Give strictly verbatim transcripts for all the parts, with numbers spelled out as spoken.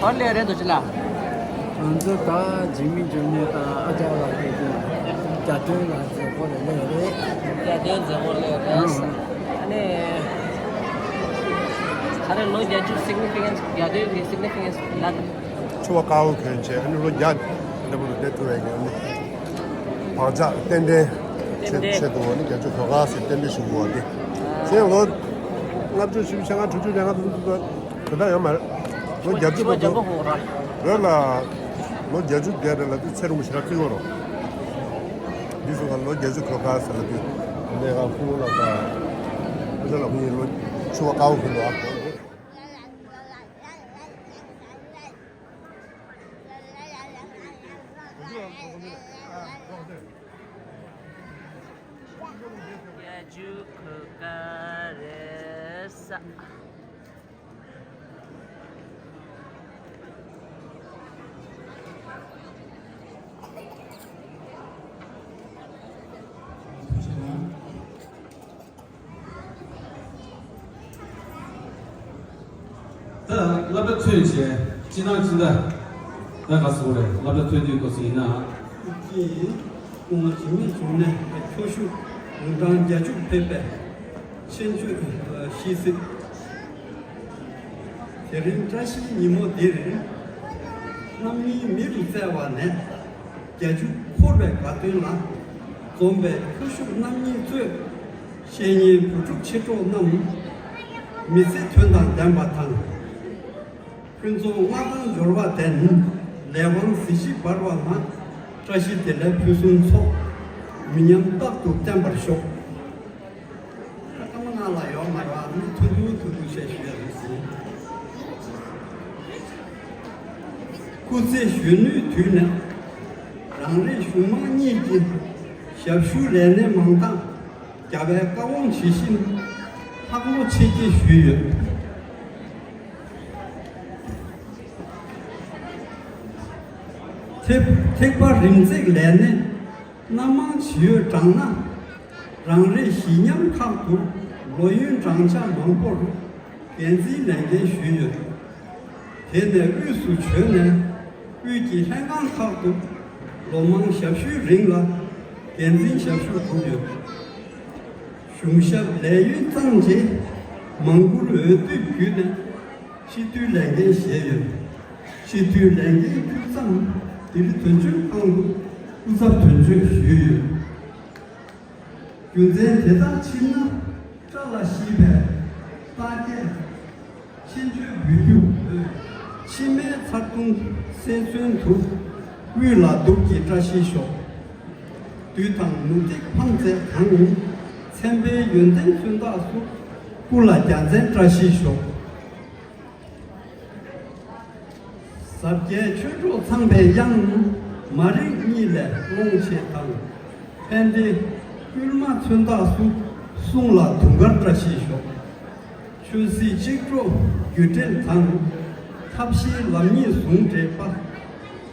ག་པར་སླེབས་རེད། རྡོ་རྗེ་ལགས། ང་ཚོ་ད་འཇིགས་མེད་འབྱུང་གནས་དང་ཨ་ཅག་ལགས་ཀྱི་རྒྱ་སྟོན་ལ་མཛད་སྒོ་ལ་སླེབས་རེད། རྒྱ་སྟོན་མཛད་སྒོ་སླེབས་རེད། ཨང་། ཨ་ནི། ད་རེས་ལོ་བརྒྱད་ཅུ་སིག་ནི་ཕི་ཀན་སི། རྒྱ་སྟོན་གྱི་སིག་ནི་ཕི་ཀན་སི་ལ། ཆུ་བ་དཀར་པོ་གྱོན་བྱས། ཨ་ནི་ལོ་བརྒྱ་འདི་མོ་དུ་བསྡད་ཐུབ་པའི་གི་ཨ་ནི་བག་ཆགས་རྟེན་འབྲེལ་ཆེད་ཆེད་དུ་ནི་བརྒྱད་ཅུ་གོ་ཁ་ཟེར་རྟེན་འབྲེལ་ཞུ་དགོས་པ་དེ། གཞན་ལོ་ལྔ་བཅུ་ཞེ་ལྔ་དྲུག་ཅུ་ལས་ང་ཚོ་དེ་ལྟར་ཡོད་མ་རེད། ལོ་བརྒྱད་ཅུ་ལོ་བརྒྱད་ཅུ་ཕོ་ར། རེད་ལ། ལོ་བརྒྱད་ཅུ་བསྡད་རེད་ལ་དེ་ཚེ་རིང་པོ་ཞེ་དྲག་བརྩི་དགོས་རོགས། འདི་སོ་ག་ལོ་བརྒྱད་ཅུ་གོ་ཁ་ཟེར་ལ་དེ། གནས་ཁང་ཕུ་ལ་ད། ཨ་ཅག་ལགས་ཁོང་གཉིས་ལོ་ཆུ་བ་དཀར་པོ་གྱོན་འདུག་ཨ། རྒྱ་ཇུ་ཁུ་ཀ་རེ་ས། ད་སློབ་གྲྭ་ཚུད་བྱས་སྤྱི་ནང་སྤྱི་ཟླ་ད་ག་སོང་རེད། སློབ་གྲྭ་ཚུད་དུས་སྐབས་སུ་ཡིན་ན། ཀྱི་སྐུ་ངོ་འཇིགས་མེད་འབྱུང་གནས་ཀྱི་ཁྱོ་ཤུག་དགུང་གྲངས་བརྒྱད་ཅུ་ཕེབས་པའི་ཆེན་བརྗོད་ཤིས་ཚིག་དེ་རིང་བཀྲ་ཤིས་ཉིན་མོ་འདིར། རྣམ་གཉིས་མི་རུ་བཙལ་བ་ནས། བརྒྱད་ཅུ་འཁོར་བའི་དགའ་སྟོན་ལ། འཛོམས་པའི་ཁྱོ་ཤུག་རྣམ་གཉིས་གཙོས། བཤེས་གཉེན་བུ་ཕྲུག་མཆེད་གྲོགས་རྣམས། མི་ཚེ་དོན་དང་ལྡན་པ་དང་། ཕུན་ཚོགས་མངའ་ཐང་འབྱོར་བ་ལྡན། ལས་དབང་གཟི་བརྗིད་འབར་བ་ལ། བཀྲ་ཤིས་བདེ་ལེགས་ཕུན་སུམ་ཚོགས། མི་ཉམས་རྟག་ཏུ་བརྟན་པར་ཤོག་ད་ཀ་མ་ནང་ལ་ཡོད་མ་རེད་བ། མི་ཐུང་ཐུང་ཐུང་ཐུང་བཤད་ཞུ་ཡ་རེད་ཟེར། སྐུ་ཚེ་གཞོན་ནུའི་དུས་ནས། རང་རེའི་གཞུང་མང་གཉིས་ཀྱི་ཞབས་ཞུའི་ལས་སྣེ་མང་དག་རྒྱ་བལ་བཀའ་དབང་ཇི་བཞིན་ལྷག་མོ་ཆེ་བསྐྱེད་ཞུས་ཡོད། ཐེག་ཐེག་པ་རིམ་འཛེགས་ལས་སྣེ། སྣ་མང་ཇི་ཡོད་བགྲངས་ན། རང་རེ་བཞི་མཉམ་ཁག་ཏུ་ལོ་ཡུན་བགྲང་བྱ་མང་པོར་འགན་འཛིན་ལས་འགན་ཞུས་ཡོད། དེ་ནས་དབུས་སུ་བྱོན་ནས་དབུས་ཀྱི་ལྷན་ཁང་ཁག་ཏུ་ལོ་མང་ཞབས་ཞུའི་རིང་ལ་འགན་འཛིན་ཞབས་ཞུ་བསྒྲུབས་ཡོད། གཞུང་ཞབས་ལས་ཡུན་གཙང་རྗེས་མང་བཀུར་འོས་བསྡུ་བརྒྱུད་ནས་སྤྱི་འཐུས་ལས་འགན་བཞེས་ཡོད། སྤྱི་འཐུས་ལས་འགན་ཁུར་མཚམས་ལྡི་ལི་དོན་གཅོད་ཁང་དུ་སྐུ་ཚབ་དོན་གཅོད་ཞུས་ཡོད། རྒྱུ་མཚན་དེ་དག་ཕྱིར་ན་བཀྲ་ལ་ཤིས་པའི་རྟགས་བརྒྱད། ཆེ་བརྗོད་འབུལ་རྒྱུ་འོས། མཆི་མའི་ཚར་གདུང་སེ་ཚོན་དུ། དབུས་ལ་གདུགས་ཀྱི་བཀྲ་ཤིས་ཤོག་བདུད་དང་མུ་སྟེགས་ཕམ་མཛད་གང་ཡིན། མཚན་དཔེའི་ཡོན་ཏན་མཚོན་རྟགས་སུ། སྐུ་ལ་རྒྱལ་མཚན་བཀྲ་ཤིས་ཤོག་གཟབ་རྒྱས་ཆོས་གྲོགས་ཚངས་པའི་དབྱངས། མ་རིག་གཉིད་ལས་ཀློང་ཆེ་དང་། ཕན་བདེའི་སྐུལ་མ་མཚོན་རྟགས་སུ། གསུང་ལ་དུང་དཀར་བཀྲ་ཤིས་ཤོག་ཆོས་སྲིད་གཅིག་གྲོགས་རྒྱུད་འབྲེལ་དང་། ཐབས་ཤེས་ལམ་གཉིས་ཟུང་འབྲེལ་པ།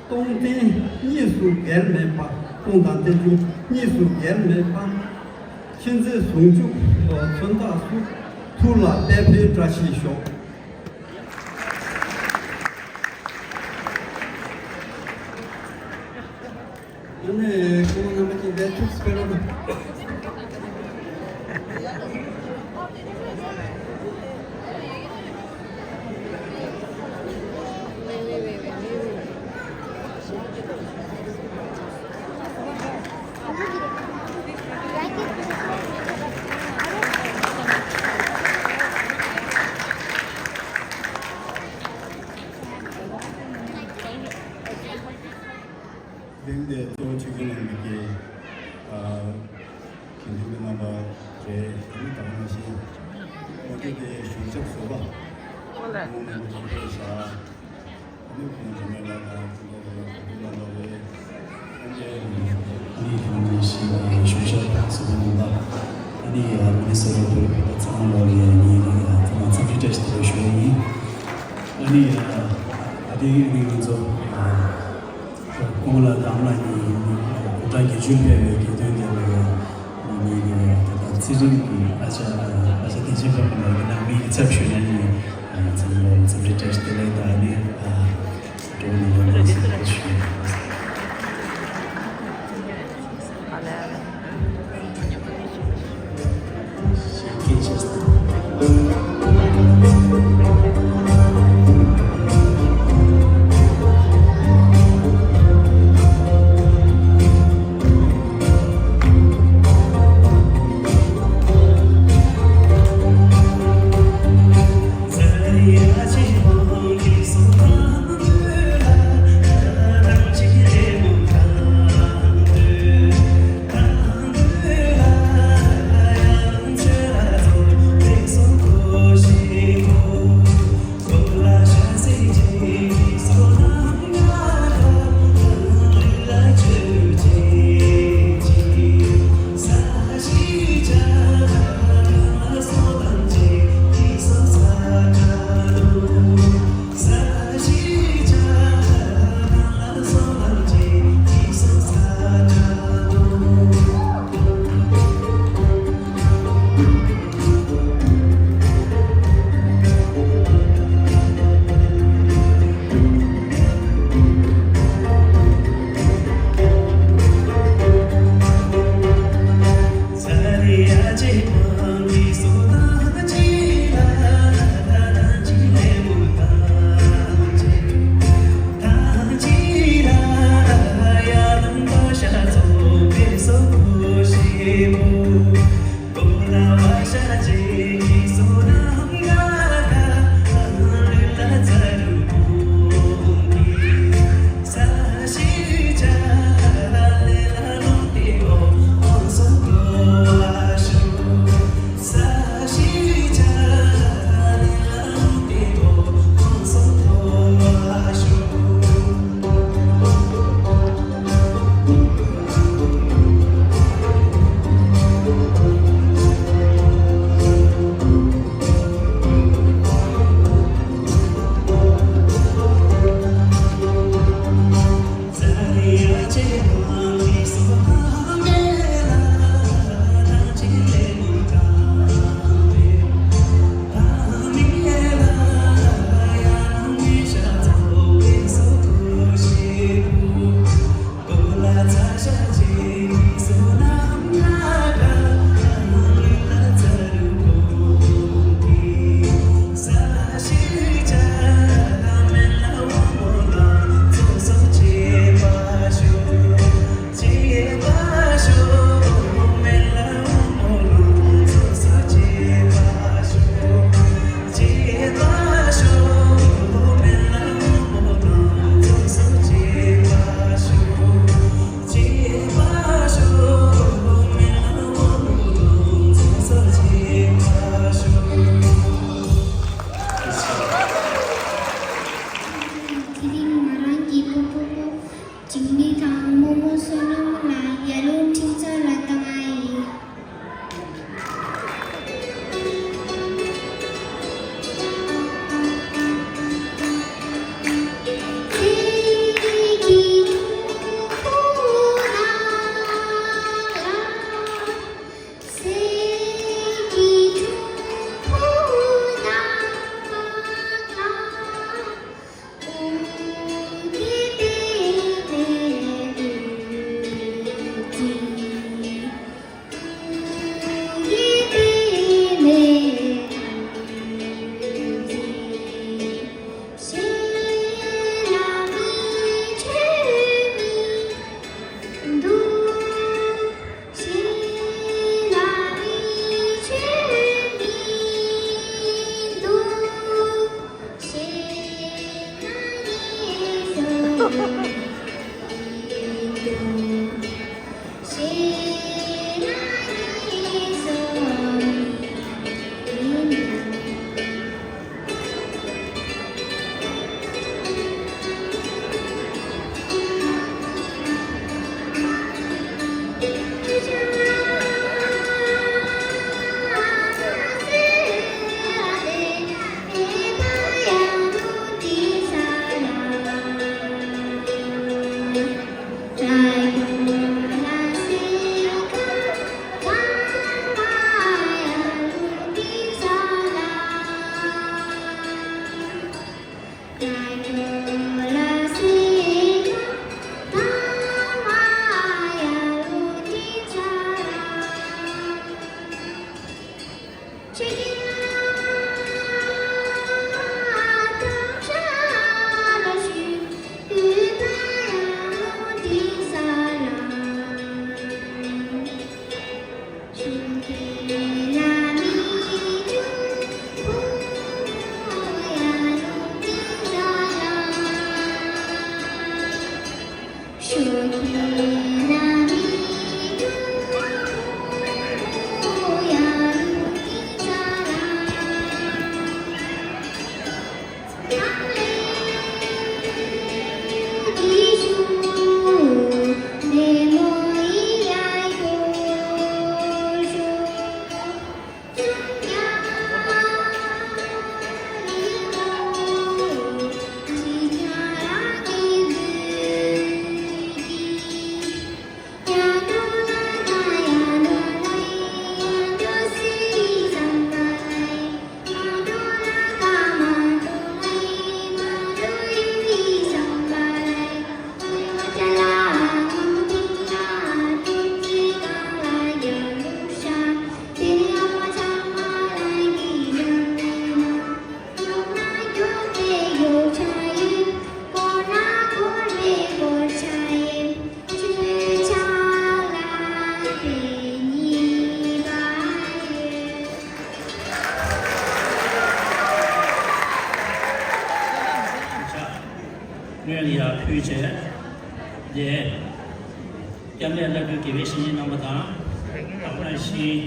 སྟོང་རྟེན་གཉིས་སུ་འགལ་མེད་པ། སྟོང་དང་རྟེན་འབྱུང་གཉིས་སུ་འགལ་མེད་པ། མཁྱེན་བརྩེ་ཟུང་འཇུག་མཚོན་རྟགས་སུ། ཐུགས་ལ་དཔལ་འཕེལ་བཀྲ་ཤིས་ཤོག་ཨ་ནི་སྐུ་ངོ་རྣམ་པ་ཀྱི་ལས་ཐུགས་སྤེལ་རོགས། གླེང་སྟེགས་གཙོ་བོ་ཆིག་སྒྲིལ་གླིང་གི་ཨ་དགེ་འདུན་པ་རྣམ་པ་རེད། ད་ག་ནང་བཞིན་ཨོ་ཏི་དེ་གཞུང་ཞབས་ཟུར་པ་ཨོ་ལེ་ཨོ་ལེ་ཨོ་ལེ་ཤ་ཨ་ནི་ཁོང་རྗེས་མའི་ལ་ད་ཁོང་ཚོ་ལ་ཁོང་ཚོ་ལ་ལ་བས་ཨ་ནི་ཨ་ནི་གཞུང་ཞབས་ཟུར་པ་རྣམ་པ་ཨ་ནི་ཡ་མི་སེར་རོགས་པ་ཚང་མ་ལ་ཡ་ནི་ཡ་ཚང་མ་འཚམས་འདྲི་བཀྲ་ཤིས་བདེ་ལེགས་ཞུ་ཡ་ཡིན། ཨ་ནི་ཡ་ཨ་ནི་ཨ་ནི་ང་ཚོ་ཨ། ཁོང་ལ་དང་བླངས་ཀྱིས་དགུང་གྲངས་བརྒྱད་ཅུ་ཕེབས་པའི་དགེ་འདུན་དེ་ལ་ཡང་ངེད་ཀྱི་ད་ལྟ་ཚེ་རིང་གི་ཨ་ཅག་ཨ་ཅག་བསྟན་ཆེན་དཔལ་མོ་ལགས་ཀྱི་ནང་མི་ཡི་ཚབ་ཞུས་ན་ནི་ཚང་མ་ལ་འཚམས་འདྲི་བཀྲ་ཤིས་བདེ་ལེགས་དང་ནི་ཨ་ སྔོན་ལ་ཡར་ཕུལ་བྱས། ལས། སྐྱབས་གནས་བླ་སྤྲུལ་དགེ་བའི་བཤེས་གཉེན་རྣམ་པ་དང་། དང་པོ་ནས་ཤིང་།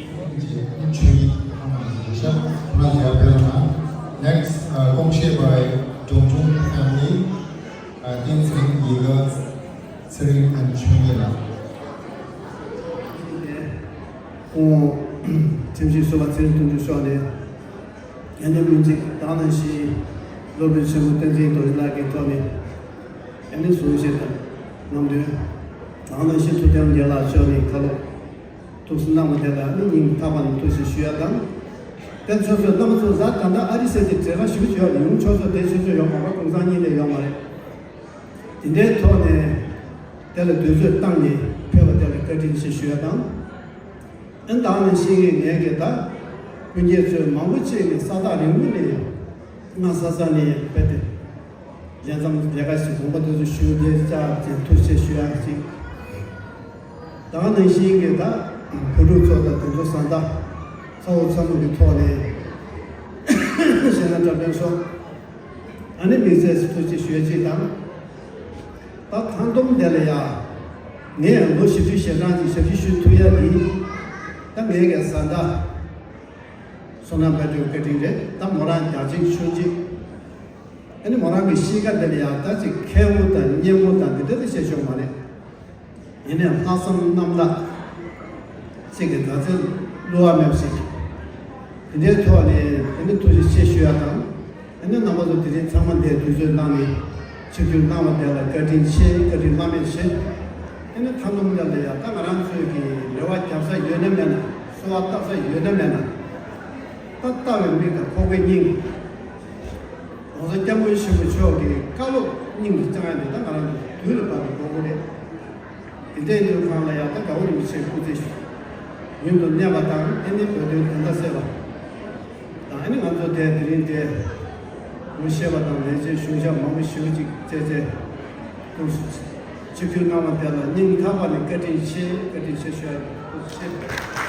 Next, uh, 貢献 by Dongchung family, uh, 丁成一个 Tsering and Chunyi 了。 ཁོང་ཁྲིམས་ཞིབ་ཟུར་པ་ཚེ་རིང་དོན་གྲུབ་མཆོག་ནས། ཨ་ནི་སྨོན་ཚིག་དང་ནང་བཞིན་སློབ་དཔོན་ཆེན་པོ་བསྟན་འཛིན་རྡོ་རྗེ་ལགས་ཀྱི་ཐོག་ནས་ཨ་ནི་གསུང་བཤད་དང་རྣམ་འདོན། དང་ནང་བཞིན་ཐུབ་བསྟན་རྒྱལ་ལགས་མཆོག་ནས་བཀའ་སློབ་ཐུགས་སུ་གནང་བ་དེ་ལ་ཨ་ནི་སྙིང་ཐག་པ་ནས་ཐུགས་རྗེ་ཆེ་ཞུ་ཡ་དང་། དེ་ཚོ་ཚོ་རྣམ་པ་ཚོ་ཟ་ད་ལྟ་ཨ་རི་སེ་གི་བྲེལ་བ་ཞེ་པོ་ཅིག་ཡོད་རེད། ཡོང་ཆོག་ཚོ་བསྡད་ཆོག་ཚོ་ཡོད་མ་རེད། གུང་སེང་གཉིས་ལས་ཡོད་མ་རེད། དེ་འདྲའི་ཐོག་ནས་དེ་ལ་དུས་ཚོད་བཏང་ནས་ཕེབས་པ་དེ་ལ་བཀའ་དྲིན་ཆེ་ཞུ་ཡ་དང་། ཨ་ནི་ད་ནང་བཞིན་གྱི་ངས་ཀྱི་ད་སྤུན་མཆེད་ཚོས་མང་པོ་ཅིག་ནས་ས་ཐག་རིང་པོ་ནས་ཡང་སྔ་ས་ས་ནས་ཡང་ཕེབས་ཏེ་ལས་མཚམས་ལས་ཀ་ཞིག་དགོངས་པ་དེ་ཚོ་ཞུ་བདེ་བཅའ་ཅིག་ཐུགས་རྗེ་ཆེ་ཞུ་ཡ་ཅིག་ད་ནང་བཞིན་གྱི་ད་བུ་ཕྲུག་ཚོ་དང་དེ་ཚོ་བཟའ་ཟླ་ཚ་བོ་ཚ་མོ་གི་ཐོག་ནས་གཞས་སྣ་འཁྲབ་སྟོན་སོགས། ཨ་ནི་དམིགས་བསལ་ཐུགས་རྗེ་ཆེ་ཞུ་ཡ་གཅིག་དང་། ད་ཁང་སྟོང་དེ་ལ་ཡ། ངས་ལོ་བཞི་བཅུ་ཞེ་གྲངས་ཀྱི་ཞབས་ཕྱི་ཞུ་ཐུབ་ཡ་འདི། ད་ངའི་གི་བཟའ་ཟླ། བསོད་ནམས་དཔལ་སྒྲོན་བཀའ་དྲིན་རེད། ད་མོ་རང་རྒྱག་ཅིག་ཤོད་ཅིག་ཨ་ནི་མོ་རང་གི་གཤིས་ཀ་དེ་ལ་ཡ་ད་ཅིག་མཁས་པོ་དང་སྙན་པོ་དང་འདི་འདྲ་དེ་བཤད་ཆོག་མ་རེད། ཡིན་ནའང་ལྷག་བསམ་རྣམ་དག་ཅིག་གིས་ག་ཚོད་བསླུ་བ་མེད་པ་ཞིག་དེ་འདྲའི་ཐོག་ནས་དེ་ནི་ཐུགས་རྗེ་ཆེ་ཞུ་ཡ་དང་། དེ་ནི་རྣམ་པ་ཚོ་དེ་རིང་ཚང་མ་འདིར་དུས་ཚོད་གནང་ནས་ཆིབས་བསྒྱུར་གནང་བ་དེ་ལ་བཀའ་དྲིན་ཆེ། བཀའ་དྲིན་བླ་མེད་ཆེ། དེ་ནི་མཐའ་མཚམས་ལ་ལ་ཡ་ད་ང་རང་ཚོས་ཀྱི་རེ་བ་རྒྱབ་ས་ཡོད་ན་མེད་ན། གསོལ་བ་བཏབ་ས་ཡོད་ན་མེད་ན། ད་ལྟ་བའི་མིག་དང་ཁོག་པའི་སྙིང་། ༸གོང་ས་༸སྐྱབས་མགོན་ཆེན་པོ་མཆོག་གི་བཀའ་སློབ་སྙིང་དུ་བཅངས་ཡ་དེ་ད་ང་རང་ཚོ་དུས་ལ་བབ་པའི་དགོས་མཁོ་རེད། དེ་འདྲའི་དུས་གང་ལ་ཡང་ད་དགའ་བོ་རིན་པོ་ཆེའི་སྐུ་ཚེ་ཡུན་དུ་གནས་པ་དང་། ཨེ་ནི་བོད་དོན་དོན་དག་སེལ་བ་དང་། ཨེ་ནི་ང་ཚོ་དེ་དེ་རིང་དེ་ངོ་ཤེས་པ་དང་ལས་བྱེད་གཞུང་ཞབས་མང་པོ་ཞེ་པོ་ཅིག་བཙལ་བཙལ་འདུག་ཆིབས་བསྒྱུར་གནང་བ་དེ་ལ་སྙིང་ཐག་པ་ནས་བཀའ་དྲིན་ཆེ། བཀའ་དྲིན་ཆེ་ཞུ་ཡ་ཡིན། ཐུགས་རྗེ་ཆེ།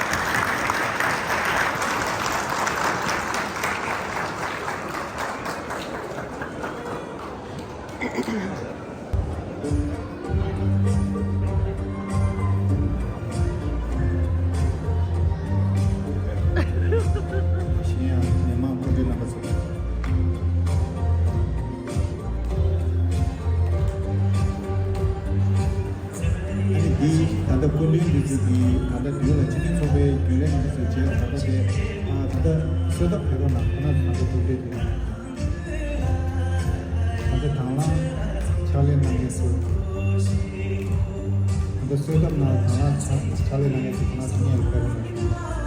གཞན་ཡང་མི་མང་སྐུ་མགྲོན་རྣམ་པ་ཚོ། ཨ་ནི་འདི་ད་ལྟ་སྐུ་མགྲོན་འདི་ཚོ་གིས་ད་ལྟ་མདུན་ལ་སྤྱི་མཐུན་ཚོགས་པའི་རྒྱུན་ལས་རྣམ་པ་ཚོས་མཇལ་བ་ད་ལྟ་དེ་ཨ་ད་ལྟ་གསོལ་ཐབ་ཕེབས་རོགས་གནང་། ཁོང་རྣམ་ཚོ་ད་ལྟ་འདུག་སྟེ་འདུག་ད་ལྟ་དང་བླངས་ཕྱག་ལས་གནང་མཁན་ཚོ། ད་ལྟ་གསོལ་ཐབ་ནང་དང་བླངས་ཕྱག་ཕྱག་ལས་གནང་མཁན་ཚོ་ཁོང་རྣམ་ཚོ་སྙན་ལ་ཕེབས་རོགས་གནང་།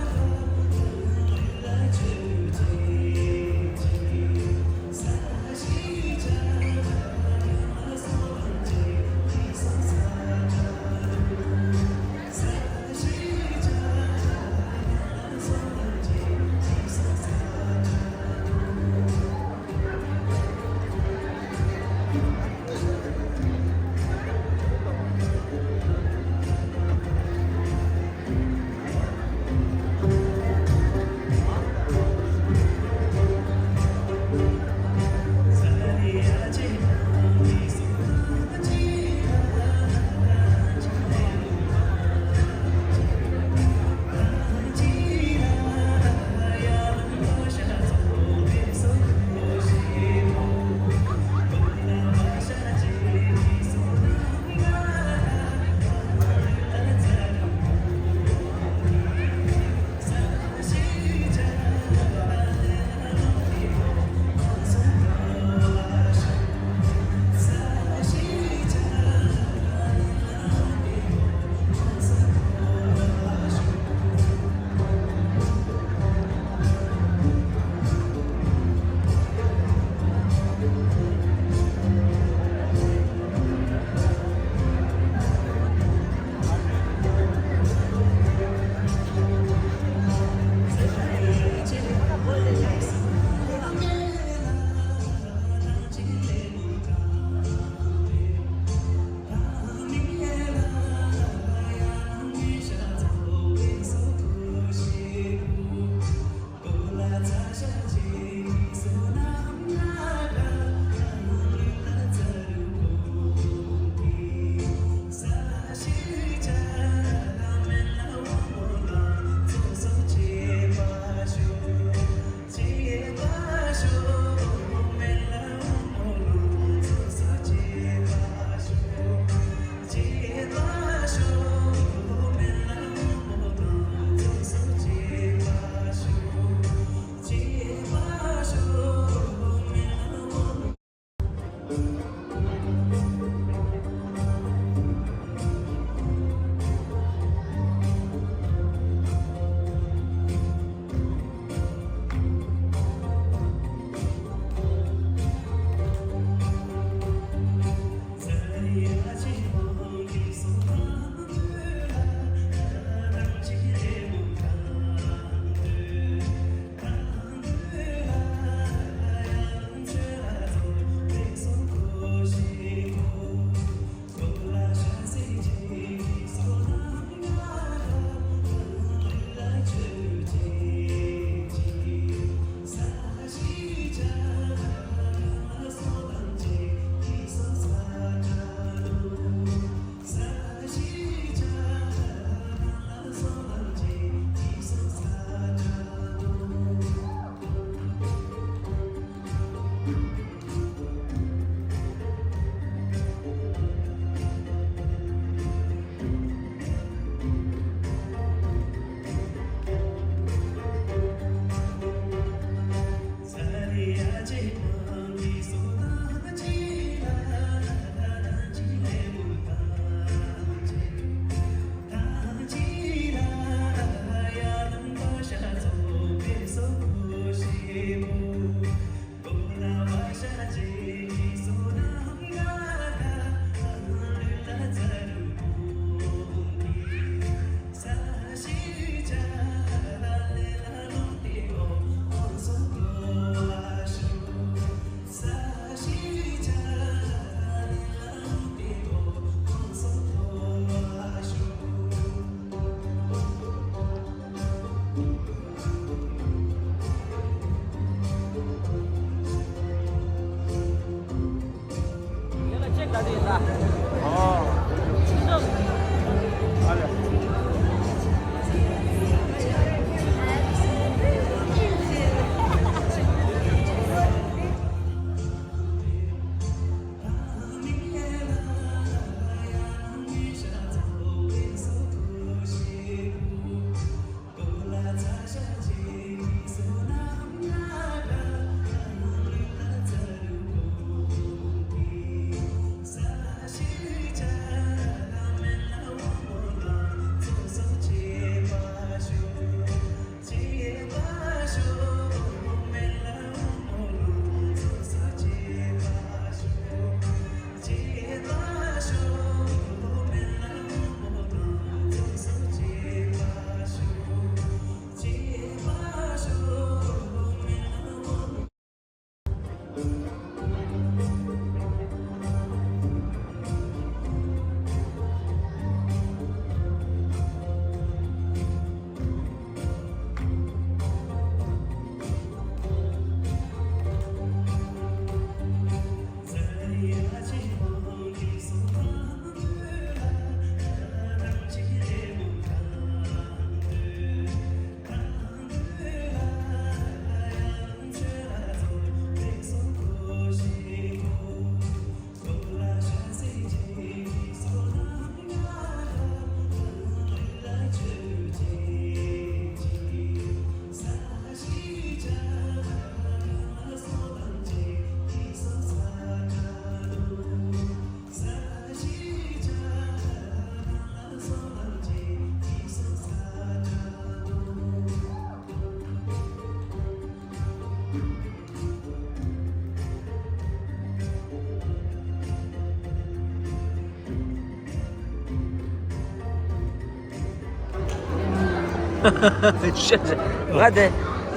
ང་དེ་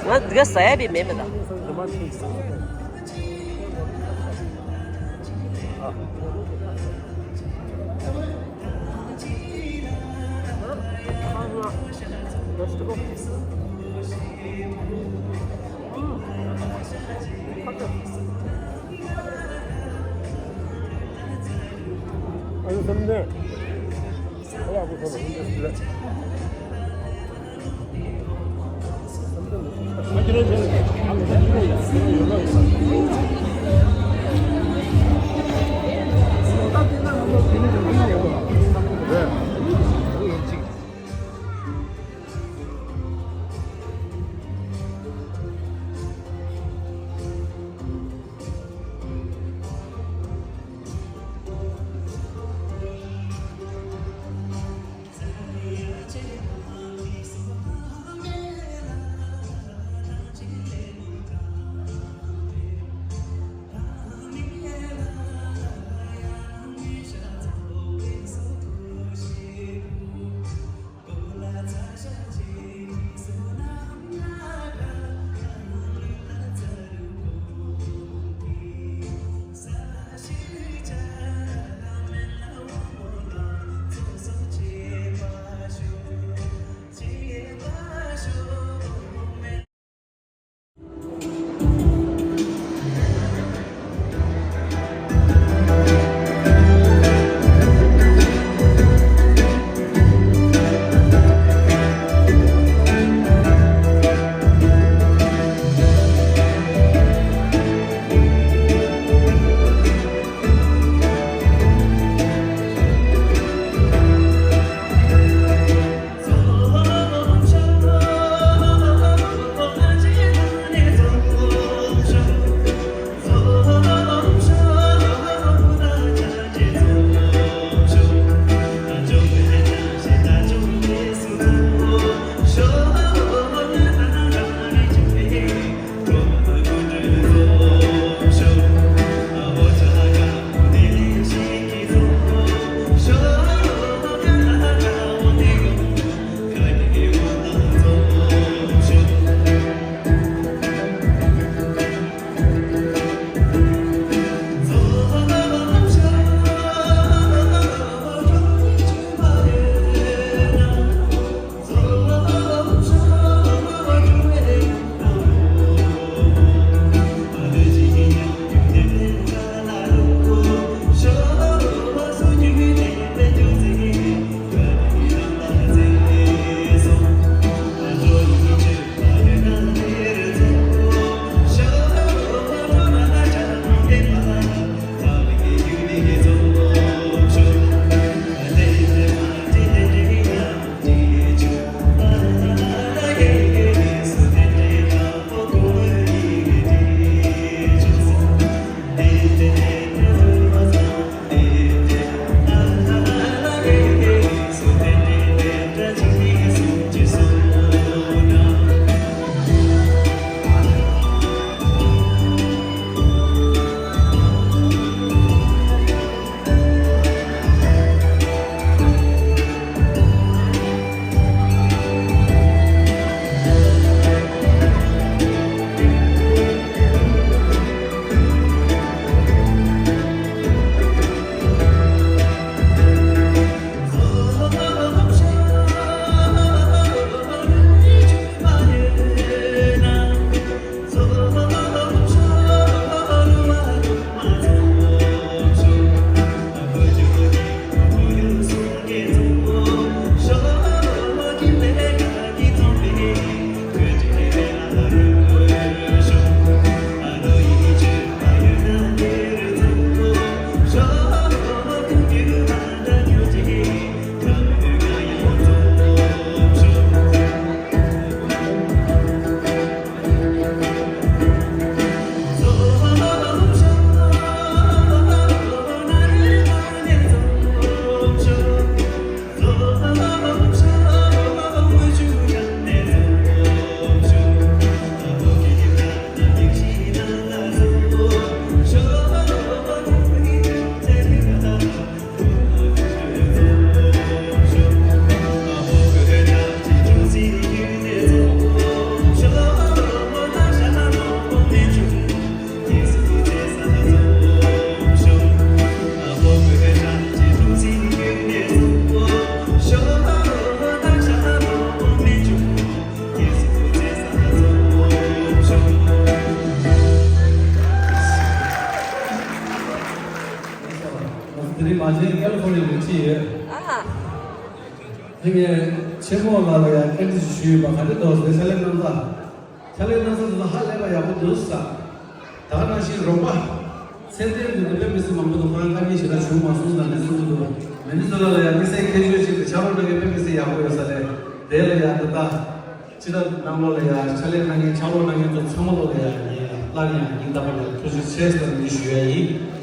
ང་དེ་ག་ཟ་ཡ་བི་མེད་མེད་ད། ང་ཚོའི་ཀེ་ལི་ཧྥོར་ནི་ཡ་ལ་ཕྱིན་ཡོད། ཨ་ཧ། དེ་ངས་ཆེན་མོ་ལགས་ལ་ཡང་བཀའ་འདྲི་ཞུས་ཡོད་པ། ག་འདྲ་འདུག་ཟེར། ཕྱག་ལས་གནང་ས། ཕྱག་ལས་གནང་ས་དེ་ཚོ་ཧ་ལས་པ་ཡག་པོ་འདུག་ཟེར། ད་ག་ནང་བཞིན་རོགས་པ་ཚད་ལྡན་དུ་དཔེ་མི་སྲིད་མང་པོ་འདུག་ཁོ་རང་བཀའ་མོལ་ཞེ་དྲག་བྱུང་མ་སོང་ཟེར་ནས་གསུང་གི་འདུག་མི་ནི་སོ་ཊ་ལ་ཡང་དམིགས་བསལ་ཁྱད་ཆོས་ཤིག་གི་ཕྱག་རོགས་གནང་མཁན་དཔེ་མི་སྲིད་ཡག་པོ་ཡོད་ས་རེད། དེ་ལ་ཡང་ད་ལྟ་སྤྱི་ཟླ་ནང་ལོགས་ལ་ཡང་ཕྱག་ལས་གནང་མཁན་ཕྱག་རོགས་གནང་མཁན་ཚོ་ཚང་མ་ལོག་ལ་ཡང་ངས་སླར་ཡང་སྙིང་ཐག་པ་ནས་ཐུགས་རྗེ་ཆེ་ཟེར་ནས་ཞུ་ཡ་ཡིན།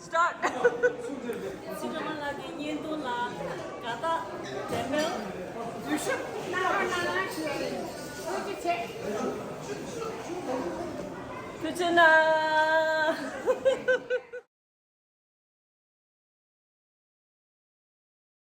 Start. སི་ཀྲ་མ་ལགས་ཀྱི་བརྙན་ཐུང་ལ་དགའ་རྟགས་འགྲེམས་སྤེལ་འགྲུལ་བཞུད་གནང་རོགས་གནང་ཞུ། ཐུགས་རྗེ་ཆེ། ཐུགས་རྗེ་གནང་།